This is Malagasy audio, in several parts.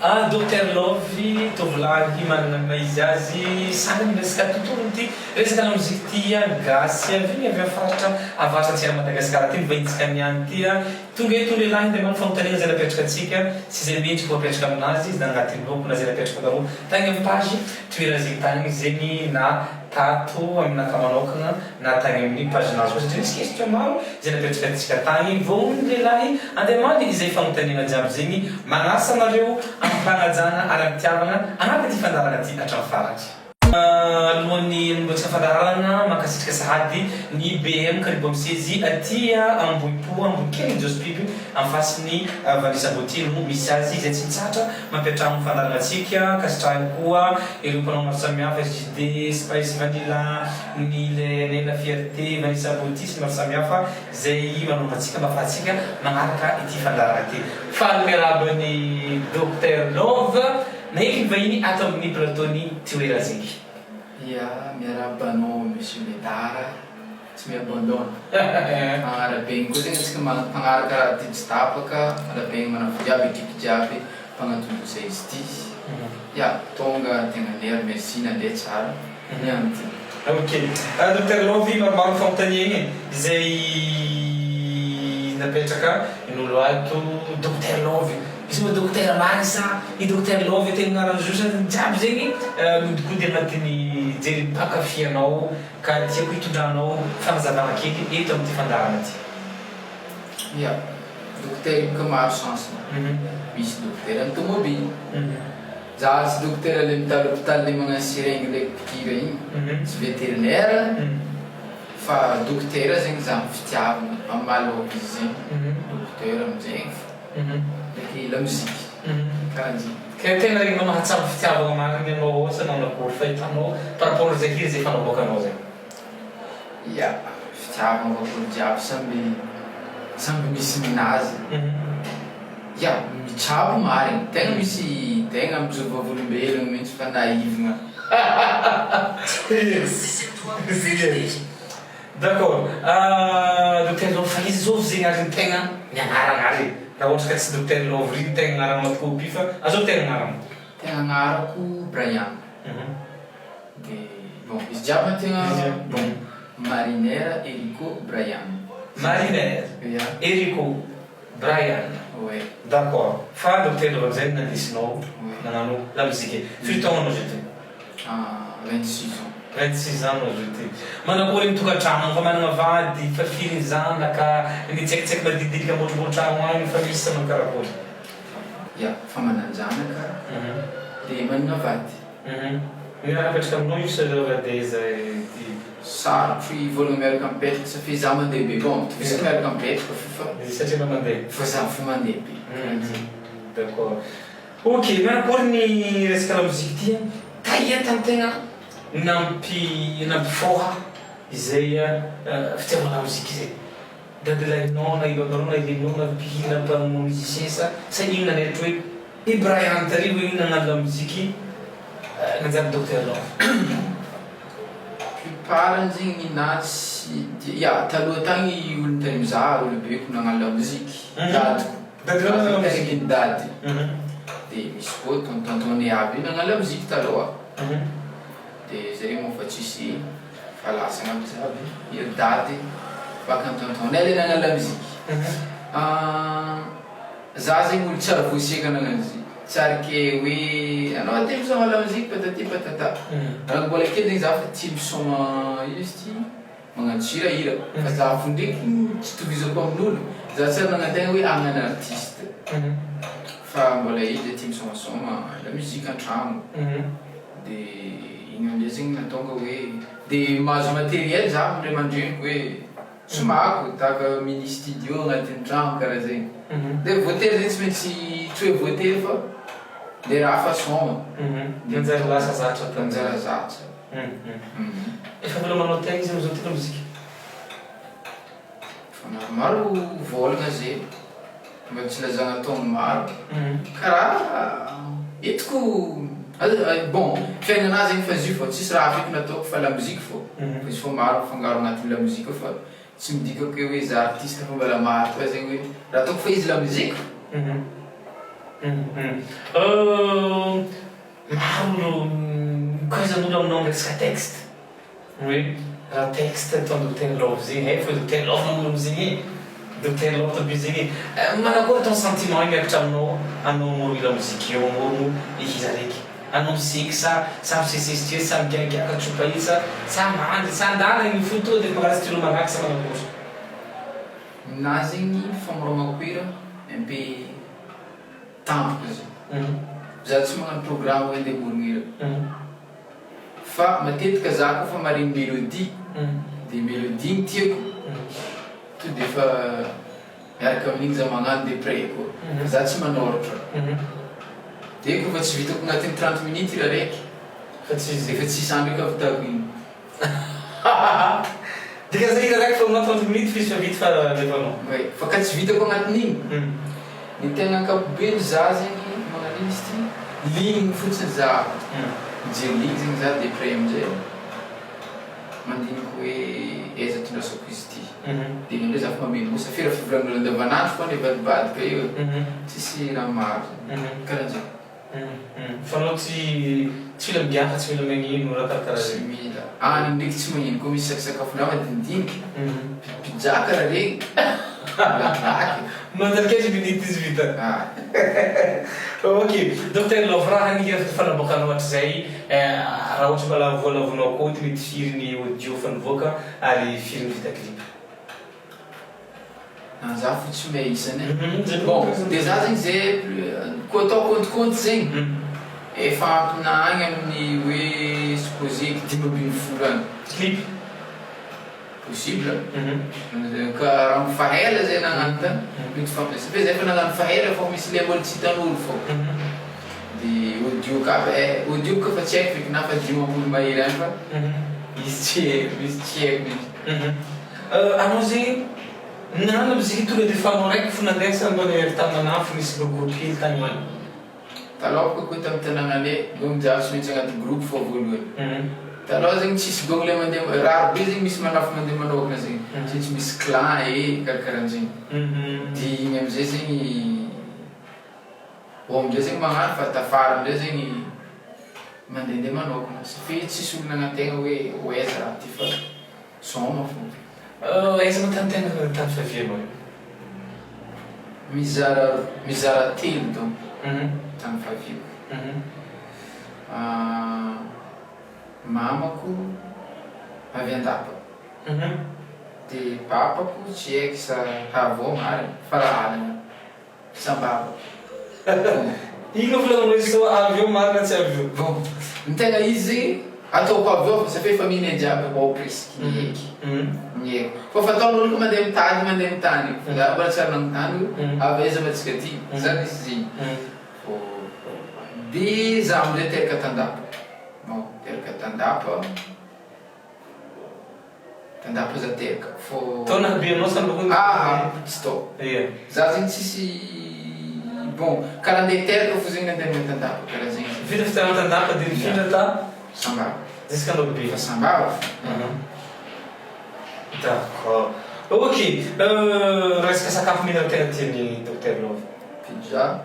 Docteur Love, tovolahy manana ny maha izy azy, sangany resaka tontolon'ity resaka lamoziky ity, gasy avy avy amin'ny faritra avaratra atsimon'i Madagasikara aty ny vahintsika niany ity. Tonga eto ny lehilahy dia maro fanontaniana izay napetraka antsika sy izay mendrika ho apetraka aminazy na agnatin'ny loko na izay napetraka anareo tagny amin'ny page toeran'izegny tagny zegny na tato aminakahy manokagna na tagny amin'ny page-nazy koa satria nisy question maro izay napetraka antsika tagny vao ny lehilahy andeha hamaly izay fanontaniana jiaby zegny manasa anareo amim-pagnajagna ary am-pitiavagna agnaraka ty fandaharagna ty hatramin'ny farany. Alohan'ny hanombohantsika fandaharana, mankasitraka sahady ny BM Karibo Misezy aty Ambohipo, Ambohikely Josobiby, anfasin'ny Vanessa Beauty no misy azy, izay tsy mitsahatra mampiantrano ny fandaharanantsika. Ankasitrahiny koa ireo mpanao maro samihafa, SJD, Spice Vanilla, ny LNL, La Fierté, Vanessa Beauty sy ny maro samihafa izay manohana antsika mba ahafahantsika magnaraka ity fandaharana ity. Faly miarahaba an'i Docteur Love. Nahery ny vahiny ato amin'ny plateau-n'ny Toerazingy. Ya, miarahaba anao Monsieur Medard, tsy mi-abandonne. Mpagnara-begny koa zegny antsika mpagnaraka raha ty tsy tapaka, mpagnara-begny manafo jiaby, equipe jiaby mpagnatontosa izy ty. Ya, tonga tegna lera, merci nandeha tsara niany ty. Ok. Docteur Love, maromaro ny fanontaniagna e, izay napetraka n'olo ato. Docteur Love, izy moa dokotera marina sa i Docteur Love tegna agnarany zo sa jiaby zegny mihodikody agnatin'ny jery mpankafy anao ka tiako hitondranao fanazavagna kely eto amin'ity fandaharana ty. Ya, dokotera io boka maro sens-ny, misy dokoteran'ny tomobily, za tsy dokotera le mitaly hopitaly le magnano seringue ndraiky pikira igny, tsy veterinaire fa dokotera zegny za amin'ny fitiavagna, amin'ny maha love izy zegny, dokotera aminjegny fô. Ndraiky lamoziky karan'izay. Ka tena regninao mahatsapa fitiavagna marigny anao ao sa manao akory fahitanao par rapport zay hira zay efa naboakanao zay? Ya, fitiavagna avao olo jiaby samby samby misy ninazy. Ya, mitsabo marigny, tegna misy tegna mijoro vavolombelogno mintsy fa naivagna. D'accord. Docteur Love fa iza zao zegny ary ny tegna ny agnarana ary e? Raha ohatra ka tsy Docteur Love ry ny tegna agnaranao copie fa azao tegna agnaranao? Tegna agnarako Brian. De bon izy jiaby ma tegna bon Marinaire Erico Brian. Marinaire Erico Brian. Ouais. D'accord. Fa Docteur Love amizay no nandesinao nagnano lamoziky e. Firy taogno anao zao ty? 26 ans. 26 ans anao zao ty. Manakory ny tokantrano fa managna vady, fa firy ny zanaka, ny tsaikitsaiky madinidinika ambotrimbotrano agny fa misy sa manao karakory? Ya, fa manan-janaka de managna vady. Miaraka mipetraka aminao io sa de ty? Sarotro hivolagna miaraka mipetraka satria za mandeha be, bon mitovisako miaraka mipetraka fo fa. Satria anao mandeha. Fa za fo mandeha be. D'accord. Ok, manakory ny resaka lamoziky ty an? Taia tany tegna nampi nampifoha izay fitiavana lamoziky izay? Dadilahinao na i babanao na i reninao na mpihira mpanao musicien sa sa inona nety hoe i Brian tary hoe nagnano lamoziky nanjary Docteur Love? Plupart zegny ninazy tsy dia, ya taloha tagny olo nitaigny za olobeko nagnano lamoziky, dadiko. Tarikiny dady de misy koa tonton-tontonay aby io nagnano lamoziky taloha de zareo moa efa tsisy fa lasagna aby jiaby ry dady baka ny tonton-nay le nagnano lamoziky za zegny olo tsy ary voaseka nagnano izy tsy ary ke hoe anao aty misaoma lamoziky patati patata raha mbola kely zegny za fa tia misaoma ino izy ty Magnano hirahira fa za fo ndreky tsy itovizako amin'olo za tsy ary nagnantegna hoe hagnano artiste fa mbola hely za tia misaomasaoma la musique antragno de igny amizay zegny nahatonga hoe de mahazo materiel za amy ray aman-dreniko hoe somako tahaka mini studio agnatin'ny tragno karaha zegny de voatery zegny tsy maintsy tsy hoe voatery fa le raha fa saoma de manjary lasa zatra manjary zatra. Efa mbola manao tegna izy amizao ty lamozika? Efa maromaro vôlagna zay, mba tsy ilazagna taogno maro, karaha hitako bon fiaignanahy zegny fa izy io fô tsisy raha hafa eky nataoko fa lamoziky fô, fa izy fô maro mifangaro agnatin'ny lamoziky ao fa tsy midika koa hoe za artiste fa mbola maro koa zegny hoe raha ataoko fa izy lamoziky. Maro no mikoizan'olo aminao am resaka texte hoe raha texte ataon'i Docteur Love zegny hay fa Docteur Love namorogno zegny e, Docteur Love tompo zegny e, manakory ton sentiment io miakatra aminao anao mamorogno lamoziky io mamorogno hira raiky, anao miseky sa sa misesisesy sa migiagiaka tsopa io sa sa mandry sa andalana igny fo tonga de mangala stylo malaky sa manakory? Ninahy zegny famorognako hira un peu tampoka zegny. Za tsy magnano programme hoe andeha hamorogno hira. Fa matetika za koa fa maregny mélodie de mélodie igny tiako to de efa miaraka amin'igny za magnano de prêt koa. Fa za tsy manôratra. De koa fa tsy vitako agnatin'ny 30 minutes hira raiky Fa tsy izy. efa tsisy andro eka vitako igny. Dikan'izay hira raiky fa aminao 30 minutes f'izy fa vita fa alefanao. Ouais, fa ka tsy vitako agnatin'igny, ny tegna ankapobeny za zegny magnano ino izy ty, ligne fotsiny zahako, mijery ligne zegny za de après amizay mandiniky hoe aiza tondrasako izy ty, de igny amizay za fa mameno moa fa raha fivolagnan'olo andavanandro fô nivadibadika io e, tsisy raha maro zegny, karanjegny. Fa anao tsy tsy mila migafa tsy mila magnino raha karakaraha Tsy zegny. mila. Any ndraiky tsy magnino koa misy sakasakafon-draha madinidiniky. Pizza karaha regny. Lakilaky. Manjary 15 minutes izy vita. Ah. Ok, Docteur Love raha ny fanaboakanao hatrizay raha ohatra mba lavolavonao kaonty mety firy ny audio efa nivoaka ary firy ny vita clip? Ah za fo tsy mahay isany e. Bon, de za zegny zay ko atao compte compte zegny efa ampy na agny amin'ny hoe supposé 15 agny. Clip? Possible. Ka raha mifahela zay nagnano tany mety fampiasa fa zay efa nagnano fahela fô misy le mbola tsy hitan'olo fô. De audio ka eh audio ka fa tsy haiko feky na fa 50 mahery agny fa izy tsy haiko izy tsy haiko mihitsy. Anao zegny nagnano lamoziky tonga de efa anao raiky fo nandeha sa mbô niaraka tamin'ny nanafo nisy groupe hely tagny ho agny? Taloha kokoa tamin'ny tanànanay, gong jiaby tsy maintsy agnaty groupe fô voalohany. Taloha zegny tsisy gong le mandeha, rare be zegny misy manafo mandeha manôkana zegny, tsy maintsy misy clan e, karakaranjegny. De igny amizay zegny, ô amizay zegny magnano fa tafara amizay zegny mandehandeha manôkana, satria tsisy olo nagnantegna hoe ho aiza raha ty fa. Soma fo. Aiza moa tany tena tany fiavianao io? Mizara mizara telo donc tany fiaviako. Mamako avy Andapa. De papako tsy haiko sa Havoa marina fa raha alina. Sambava. Ino volagnanao izy sao avy eo marina tsy avy eo? Bon, ny tegna izy zegny ataoko avy eo fa satria famille-nay jiaby ao presque ny haiko, ny haiko. Fa fataon'olo koa mandeha mitady mandeha mitany, fa za mbola tsy ary nanontany hoe avy aiza ma tsika ty, za misy zegny. Fô de za amizay teraka tandapa, bon teraka tandapa. Tandapa za teraka fô. Taona habe anao sa mba Ah tsy tao. Ia. Za zegny tsisy bon karaha andeha teraka fo zegny nandeha andeha tandapa karaha zegny. Vita fiterahana tandapa de nifindra ta Sambava. Jusqu'à anao be. Fa Sambava fo. D'accord. Ok, resaka sakafo mena tegna tian'i Docteur Love. Pizza.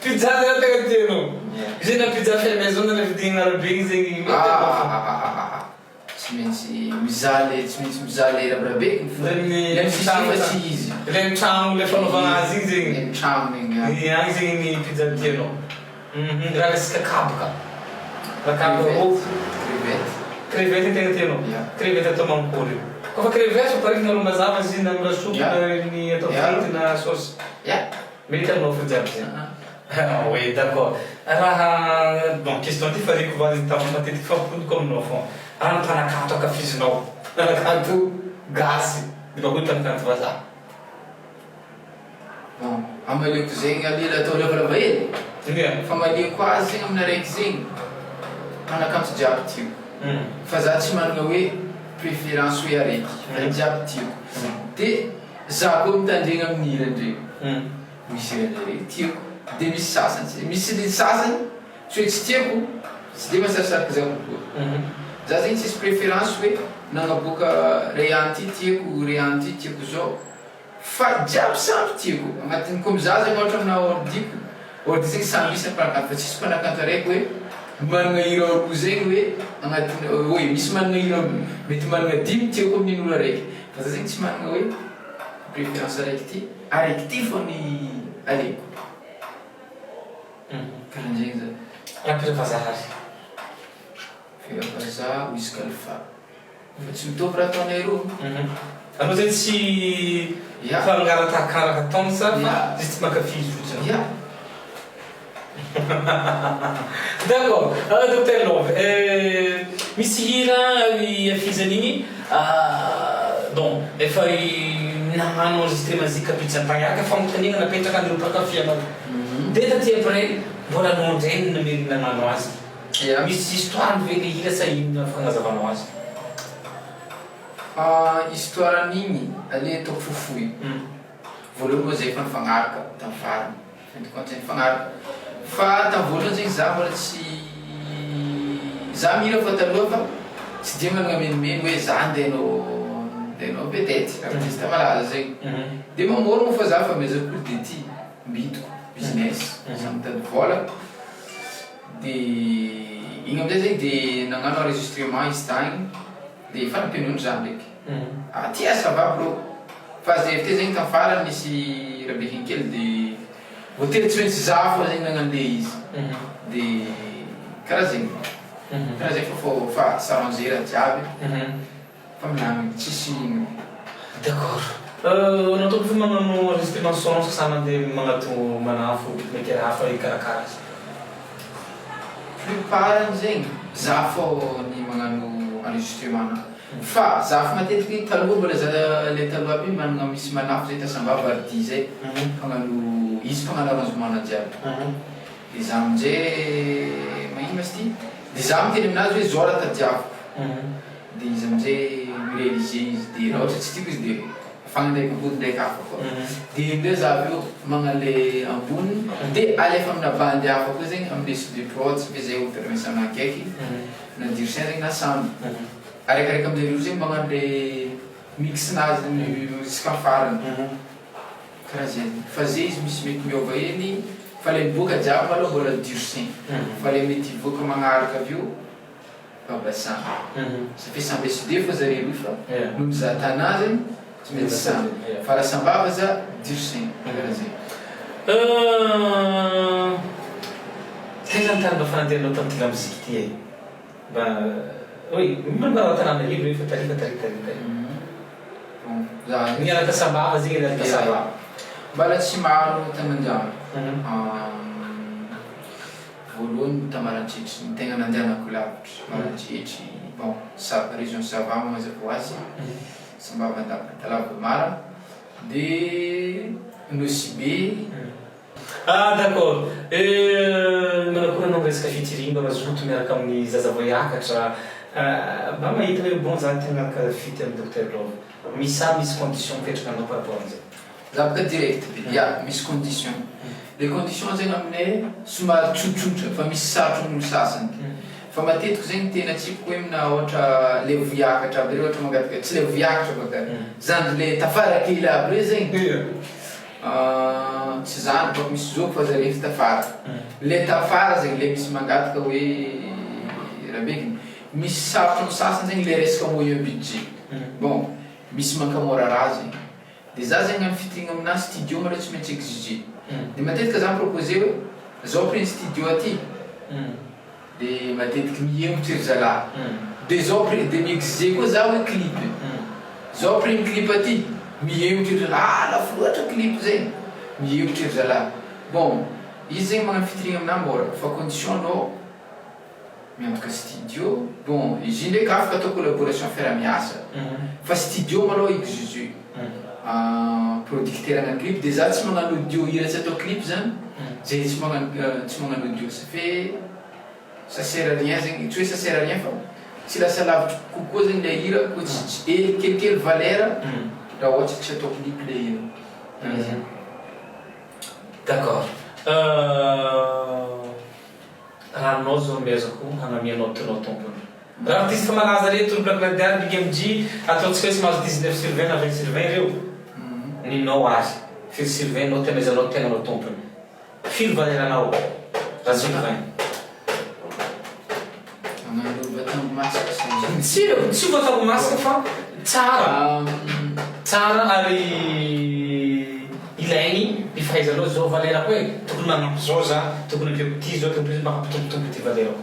Pizza zany tegna tianao? Izay na pizza fait maison na le vidiana arabe igny zegny mety anao fa. Ah, tsy maintsy mizaha le tsy maintsy mizaha le raberabe fa Le le amin'ny sisiny fa tsy izy. Le mitragno le fanaovana azy igny zegny. Le mitragno igny ah. Ny agny zegny ny pizza tianao. Raha resaka kaboka. Raha kaboka rô. Crevette. Crevette ny tegna tianao? Ya. Crevette atao mankory io? Koa fa crevette fa pareko nareo mazava izy na amin'ny lasopy Ya. na ny atao Ya. frity na sauce. Ya. Mety aminao fo jiaby zegny. Ah oui d'accord. Raha bon question ty fa reko valiny taminao matetiky fa ampodiko aminao fô. Raha ny mpanakanto ankafizinao, mpanakanto gasy, de bakeo mpanakanto vazaha. Bon, amaliako zegny alila atao lavalava hely, famaliako azy zegny amin'ny araiky zegny, mpanakanto jiaby tiako, fa za tsy managna hoe préférence hoe araiky, fa jiaby tiako, de za koa mitandregny amin'ny hirandreo, misy hiranjareo tiako, de misy sasany tsy, misy ny sasany tsy hoe tsy tiako, tsy de mahasarisarotra za kokoa. Za zegny tsisy préférence hoe nagnaboaka Rayan ty tiako, Rayan ty tiako zao fa jiaby samby tiako. Agnatin'ny comme za zegny ôhatra amina ordi-ko, ordi zegny samby misy mpanakanto fa tsisy mpanakanto araiky hoe managna hira roa zegny hoe agnatin'ny hoe misy managna hira mety managna dimy tiako amin'iny olo araiky fa za zegny tsy managna hoe préférence araiky ty, araiky ty fô ny aleoko. Karanjegny zany. Raha vazaha ary. Fira vazaha Wiz Khalifa. Fa tsy mitovy raha ataonay roa. Anao zay tsy fangaratahaka raha ataony sa fa juste mankafy izy fotsiny? Ya. D'accord. Docteur Love, misy hira iafizany igny bon efa nagnano enregistrement zika pizza-mpaniaka fanontaniana napetraka an'ireo mpankafy anao. Dia taty après mbola anao indray no namerina nagnano azy. Misy histoire ve le hira sa inona fagnazavanao azy? Histoire an'igny anie ataoko fohifohy. Voalohany moa zay efa nifagnaraka tamin'ny farany. Fin de compte zay nifagnaraka. Fa tamin'ny voalohany zegny za mbola tsy za mihira fa taloha fa tsy dia managna menimeny hoe za ndeha hanao ndeha hanao vedette, artiste malaza zegny. De mamôrogno fa za fa miezaka koa de ty mbitiko business, za mitady vôla. De igny amizay zegny de nagnano enregistrement izy tagny de efa nampionony za ndraiky. Ah ty ah ça va bro. Fa zay avy teo zegny tam farany nisy rabekiny kely de voatery tsy maintsy za fô zegny nagnano le izy. De karaha zegny. Karaha zegny fô fa s'arranger raha jiaby. Fa milamigny tsisy ino. D'accord. Anao tompoko ve magnano enregistrement son sa mandeha magnato manafo beatmaker hafa hikarakara azy? Plupart zegny za fô ny magnano enregistrement na fa za fô matetiky taloha mbola za le taloha aby managna misy manafo zay ta Sambava Hardy zay mpagnano izy mpagnano arrangement jiaby de za amizay magnino ma izy ty de za miteny aminazy hoe zao raha tadiaviko de izy amizay mi-realiser izy de raha ohatra tsy tiako izy de afagna ndraiky ambony ndraiky hafa koa de amizay za avy eo magnano le amboniny de alefa amina bandy hafa koa zegny amle studio prod satria zay olo mpiara-miasa aminahy akaiky na Dircin zegny na Samby araikaraiky amizay roa zegny magnano le mix-nazy jusqu'à farany karaha zegny fa zay izy misy mety miôva hely fa le miboaka jiaby malôha mbola Dircin fa le mety hiboaka magnaraka avy eo Baba Samby satria samby SD fô zare roy fa noho mizaha tanà zegny tsy maintsy samby fa raha Sambava za Dircin karaha zegny. Taiza ny tany mba fanantenanao tamin'ity lamoziky ity e? Mba oui, mba tanàna hely hoe fa tary fa tary tary tary. Bon, za Niala ta Sambava zegny niala ta Sambava. Mbala tsy maro tany andianako. Voalohany ta Maroantsetra, ny tegna nandehanako lavitra, Maroantsetra, bon Sa- région Sava moa mazava ho azy, Sambava Andapa-Talavamara, de Nosy Be. Ah d'accord, manakory anao miresaka featuring mba mazoto miaraka amin'ny zaza vao hiakatra, mba mahita hoe bon za te hiaraka feat amin'ny Docteur Love, misy sa misy condition mipetraka aminao par rapport an'izay? Za boka direct be, ya misy condition, le condition zegny aminay somary tsotsotra fa misy sarotro amin'olo sasany, fa matetiky zegny tena tsipiko hoe amina ohatra le vohiakatra aby reo ohatra mangataka tsy le vohiakatra baka zandry le tafara kely aby reo zegny tsy zandry baka misy zoky fa zare efa tafara, le tafara zegny le misy mangataka hoe rabekiny, misy sarotro amin'ny sasany zegny le resaka moyen budget, bon misy mankamora raha zegny. De za zegny amy fitirigna aminahy studio malôha tsy maintsy exiger. De matetika za mi-proposer hoe zao prix ny studio aty, de matetiky mihemotry ry zalahy. De zao prix, de mi-exiger koa za hoe clip, zao prix ny clip aty, mihemotry ry zalahy, ah lafo loatra clip zegny, mihemotry ry zalahy. Bon, izy zegny magnano fitirigna aminahy môra fa condition anao Miantoka studio, bon izy io ndraiky afaka atao collaboration fiarahamiasa fa studio malôha exige producteur hagnano clip de za tsy magnano audio hira tsy atao clip zany zay tsy magnano tsy magnano audio ça fait ça sert à rien zegny tsy hoe ça sert à rien fa tsy lasa lavitry kokoa zegny le hira koa tsy tsy hely kelikely valeur raha ôhatra tsy atao clip le hira. D'accord. Ranonao zao nomezako hanamianao tinao tompony. Raha artiste malaza reto ry Black Radial, Big MJ, ataontsika hoe tsy mahazo 19 sur 20 na 20 sur 20 ireo, ninao ary firy sur 20 note amezanao tegnanao tompony? Firy valeur-nao raha sur 20? Magnano vatambo masaka sa izy? Tsy, tsy voatambo masaka fa tsara, tsara ary ilaigny ny fahaizanao zao valeur-ko e, tokony magnampy zao za, tokony ampiako ty zao, tokony mba hampitombotombo ty valeur-ko.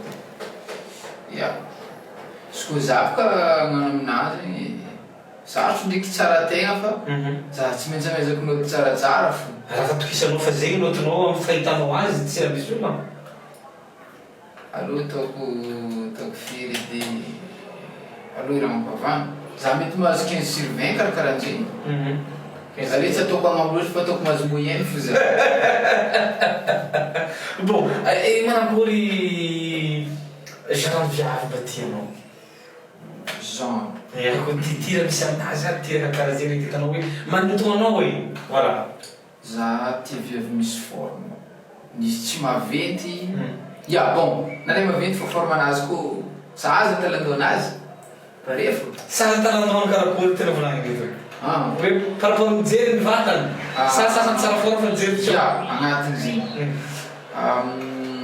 Ya, izy koa za boka hagnano aminazy zegny sarotro ndraiky hitsara tegna fa za tsy maintsy amezako note tsaratsara fo. Raha fatokisanao fa zegny note-nao amin'ny fahitanao azy tsy raha misy olana. Aleo ataoko ataoko firy edy aleo raha mampavana za mety mahazo 15 sur 20 karakarahanjegny aleo tsy ataoko agnambo loatra fa ataoko mahazo moyenne fo za. Bon, manakory genre viavy mba tianao? Genre. Eh, ako ty ty raha misy aminazy ary ty raha karaha zegny reky hitanao hoe manintogna anao e, voilà. Za tia viavy misy forme, izy tsy maventy, ya bon na le maventy fa forme anazy ko sahaza talandohanazy. Parefo. Sary talandohany karakory tena volagniny eto? Ah. Hoe par rapport mijery ny vatany sa sasany tsara forme fa mijery tsy ao? Ya, agnatiny zegny.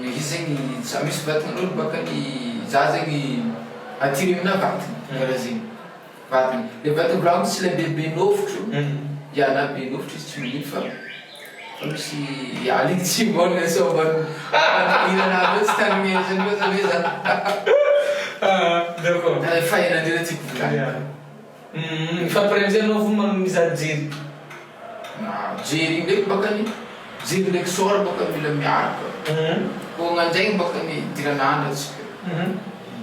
Izy zegny tsa misy vatan'olo baka ny za zegny attiré amina vatany karaha zegny, vatany. Le vatany volagniko tsy le be be nofotro, ya na be nofotro izy tsy magnino fa fa misy ya alika tsy mivôlagna sao mba hiranà loatsy tany miezaka loatra ve za. D'accord. Fa hainandreo tiako volagnina. Fa après amizay anao vo mizaha jery. Jery ndraiky baka ny jery ndraiky sôra baka mila miaraka. Kô gnandraigny baka ny idiran'andro antsika.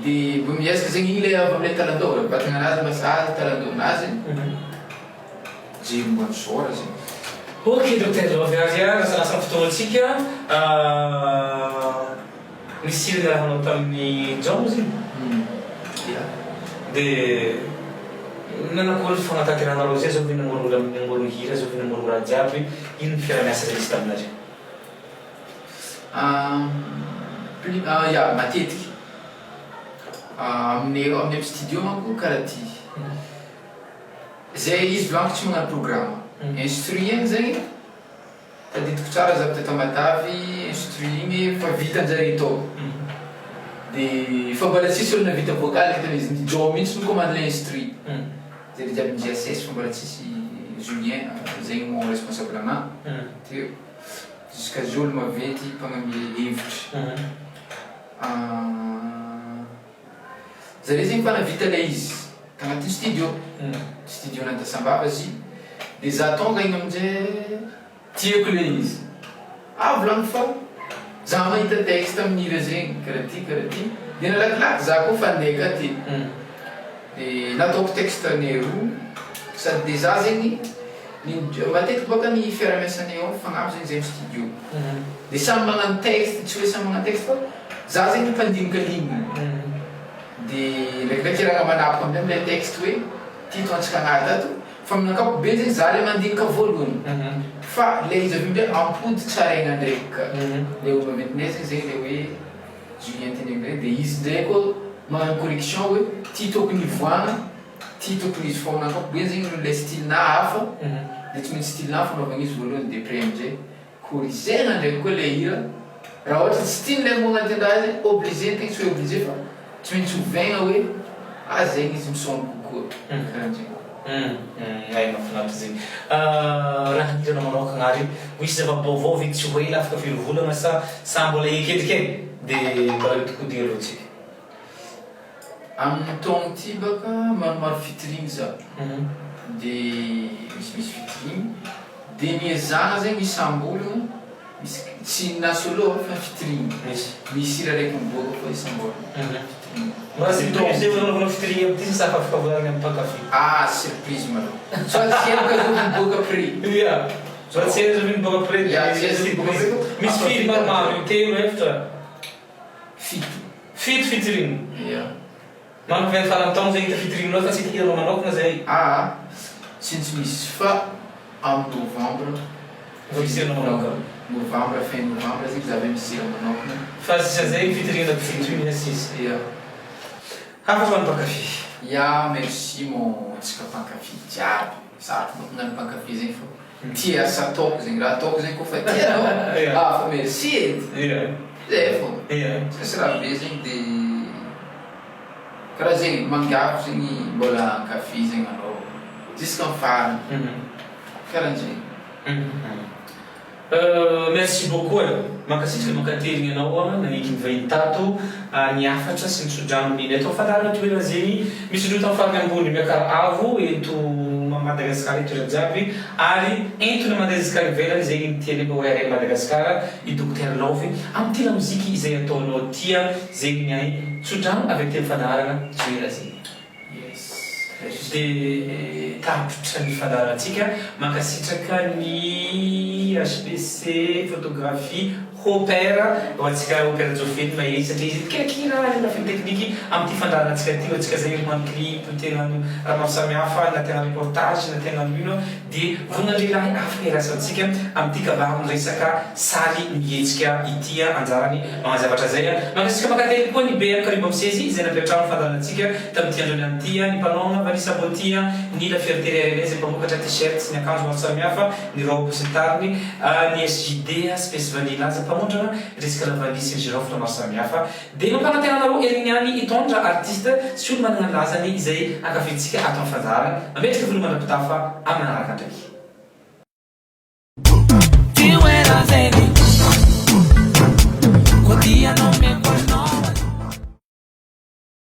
De mba miezaka zegny igny le avy amle talandoha, vatagnanazy mba sahaza talandohanazy. Jery mba misôra zegny. Ok Docteur Love ary a, lasa lasa ny fotoanantsika, nisy hira niarahanao tamin'i John izy iny? Ya. De nanakory ny fagnatanterahanareo zay, zao ve namorogno namorogno hira, zao ve namorogno raha jiaby, ino ny fiarahamiasa zay nisy taminareo? Ya, matetiky. Aminay aminay am studio manko karaha ty. Zay izy volaniko tsy magnano programme. Instru igny zegny tadidiko tsara za tao Tamatave instru igny efa vitan-jare tao. De fa mbola tsisy olo nahavita vocal teo izy, ny Joe mintsy mi-commande le instru. Zare jiaby ny-JSS fa mbola tsisy Julien zegny mo responsable anah teo jusqu'à zao olo maventy mpagname hevitry. Zare zegny fa nahavita le izy. Tagnatin'ny studio, studio nantasam-bava izy, de za tonga igny amizay tiako le izy, ah volagno fa za mahita texte amin'ny hira zegny karaha ty karaha ty, de nalakilaky za koa fa andeha ka ty, de nataoko texte ny roa sady de za zegny ny matetiky bôka ny fiarahamiasanay ao mifagnampy zegny zay amy studio, de samy magnano texte tsy hoe samy magnano texte fa za zegny mpandinika ligne. De ndraikindraiky raha manapaka amizay amle texte hoe ty ataontsika agnaty ato fa amin'ny ankapobeny zegny za le mandinika voalohany fa le izy avy eo amizay ampody tsaraina ndraiky ka le olo maventinay zegny zegny le hoe Julien teneniko regny de izy ndray koa magnano correction hoe ty tokony hivoahana ty tokony izy fa amin'ny ankapobeny zegny noho le style-na hafa de tsy maintsy style-na fanaovagna izy voalohany de après amizay Corrigena ndraiky koa le hira raha ohatra tsy tiany le mot agnatin'ny raha zay obligé ny tegna tsy hoe obligé fa tsy maintsy ovaigna hoe ah zegny izy mi-sonne kokoa karahan'zegny. Hum hay mahafinaritra zegny. Raha ny hiranao manokagna ary misy zava-baovao ve tsy ho ela afaka firy volagna sa sa mbola eketrika e de mbola mihodikodigna aloha tsika. Amin'ny taogno ty baka maromaro featuring za de misimisy featuring de niezahana zegny isam-bolagna misy tsy na solo fa featuring Misy. misy hira raiky miboaka koa isam-bolagna featuring. Mba surprise zay nanaovana featuring amin'ity sa afaka volagnina amin'ny mpankafy? Ah surprise malôha sao tsy haiko ka zao miboaka après. Ia, sao tsy haiko zao miboaka après de Ia, tsy haiko miboaka surprise. après. Misy firy maromaro io, telo, efatra? Fito. Fito featuring. Ia. Manko ve faran'ny taogno zay hita featuring nao fa tsy hita hiranao manokana zay? Aa, tsy tsy misy fa amin'ny novembre. Vao misy hiranao manokana. Novembre, fin novembre zegny za vao misy hira manokana. Fa sisa zay featuring anaty fito iny sisa. Ia. Hafatra ho an'ny mpankafy. Ya merci mon antsika mpankafy jiaby, sarotro manko magnano mpankafy zegny fô tia asa ataoko zegny, raha ataoko zegny kôfa tianao ah fa merci edy, zay fô, tsisy raha be zegny de karaha zegny, mangavo zegny mbola hankafy zegny anao jusqu'à farany, karanjegny. Merci beaucoup e! Mankasitraka mankateligny anao a nagneky nivahiny tato ny hafatra sy ny tsodrano omeny eto fandaharana toerana zegny misy indreo tam farany ambony miakara avo eto Madagascar eto toerana jiaby ary entona mandeha ziska ivelany zegny ny tianay mba ho rehareha Madagascar i Docteur Love am ty lamoziky izay ataonao tia zegny ny ahy tsodrano avy aty am fandaharana toerana zegny. Dia tapitra ny fandaharantsika. Mankasitraka ny HBC Photographie Hopper ho antsika Hopper Rajaovelona mahery satria izy mikirakira ny lafiny tekniky amin'ity fandaharantsika ity. Ho antsika izay magnano clip, te hagnano raha maro samihafa na te hagnano reportage na te hagnano ino dia vonona lehilahy afaka iraisantsika amin'ity kabary miresaka sary mihetsika ity anjarany manao zavatra izay. Mankasitraka mankatelina koa ny BM Karibo Misezy izay nampiantrano ny fandaharantsika Tamin'ity androany ity, ny mpanao Vanessa Botia, ny La Fierté RNS izay mpamokatra t-shirt sy ny akanjo maro samihafa, ny robe sy ny tariny, ny SJD, Space Vanilla izay mpamondrana resaka lavanila sy ny girofle maro samihafa. Dia mampanantena anareo heriny ihany hitondra artiste sy olo manana ny lazany izay ankafizintsika ato amin'ny fandaharana. Mametraka veloma mandra-pitafa amin'ny manaraka indray.